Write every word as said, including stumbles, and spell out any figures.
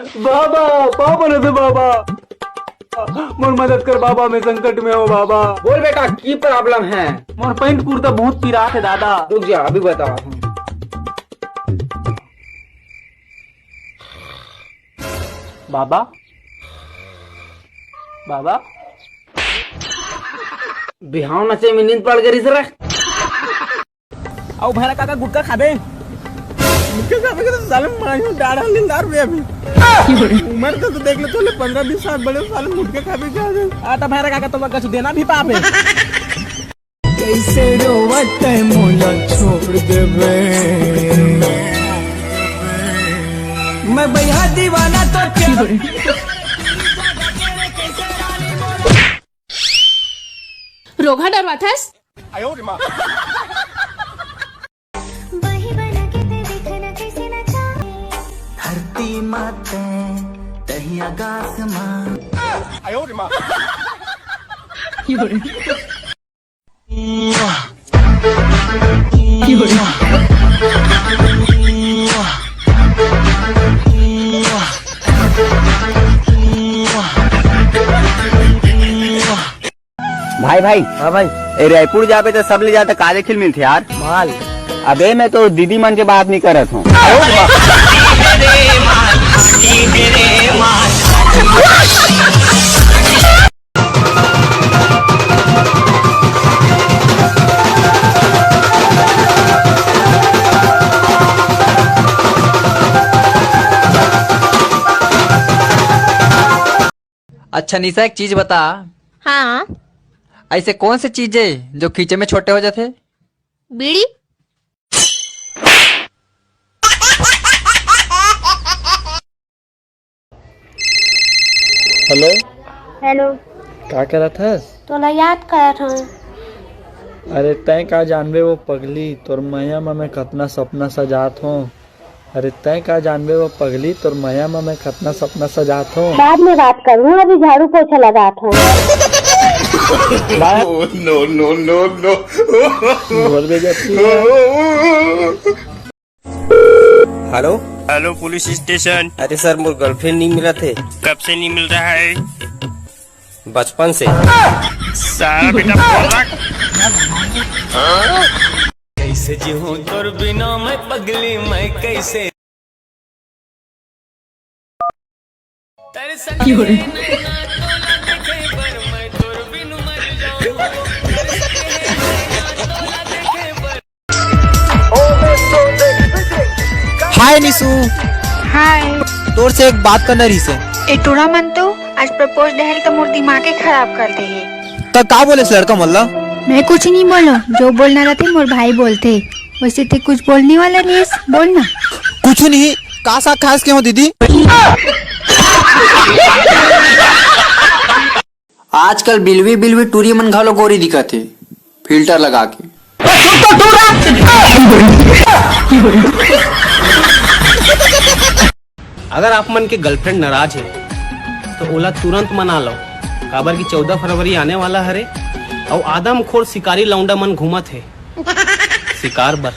बाबा, पाँव परत हों बाबा, मोर मदद कर बाबा, मैं संकट में हों बाबा। बोल बेटा, की problem हे? मोर पैंट कुर्ता बहुत पिरात हे दादा। रुक जा, अभी बतावत हों। बाबा, बाबा। बिहाव नशे में नींद पड़ गे रिहिस रे। अउ भैरा काका गुटखा खाबे? गुटखा खाबे के तो साले मांझू डाढ़ा नींदार बे अभी। उम्र तो, तो देख ले, तो ले पन्द्रह बीस साल बड़े साले गुटखा खाबे क्या दे? आ तो भैरा काका तो कछु देना भी पाबे। कैसे रोवत है मोला छोड़ देबे। मैं भैया दीवाना तो क्या? रोगहा डरवाथस? वही बना के ते देखना कैसे नचावे। धरती माते तही आकाश माँ। भाई, भाई। हाँ भाई। ए, रायपुर जाबे त सबले ज्यादा का देखे ल मिलथे यार? माल। अबे, मैं तो दीदी मन के बात नहीं करत हों। अच्छा निशा, एक चीज बता। हाँ। ऐसे कौन से चीज है जो खींचे में छोटे हो जाते? बीड़ी। हेलो। हेलो। का करत हस? तोला याद करत हंव। अरे तैं का जानबे वो पगली, तोर मया म मैं कतना सपना सजात हों। अरे तैं का जानबे वो पगली, तोर मया म मैं कतना सपना सजात हों। बाद में बात करूँ, अभी झाड़ू पोछा लगात हों। No, no, no, no। बोल बे जब हेलो। Hello police station. अरे सर, मोर गर्लफ्रेंड नहीं मिलत हे। कब से नहीं मिल रहा है? बचपन से। सारा बेटा बोल रहा। कैसे जीऊँ तोर बिना मैं पगली, मैं कैसे तरस हाय निशु। हाय। तोर से एक बात करना रहिस हे। ए टूरा मन तो आज प्रपोज डहर त मोर दिमागे खराब कर दे हे। त का बोले लड़का मन ला? मैं कुछ नहीं बोलो, जो बोलना रहते मोर भाई बोलते। वैसे ते कुछ बोलने वाला रहिस, बोलना। कुछ नहीं, का साग खास के हो दीदी? आजकल बिलवी बिलवी टूरी मन घलो गोरी दिखत हे, फिल्टर लगा के। अगर आप मन के गर्लफ्रेंड नाराज हे, तो ओला तुरंत मना लो, काबर कि चौदह फरवरी आने वाला हरे, अउ आदमखोर शिकारी लौंडा मन घूमत हे शिकार बर।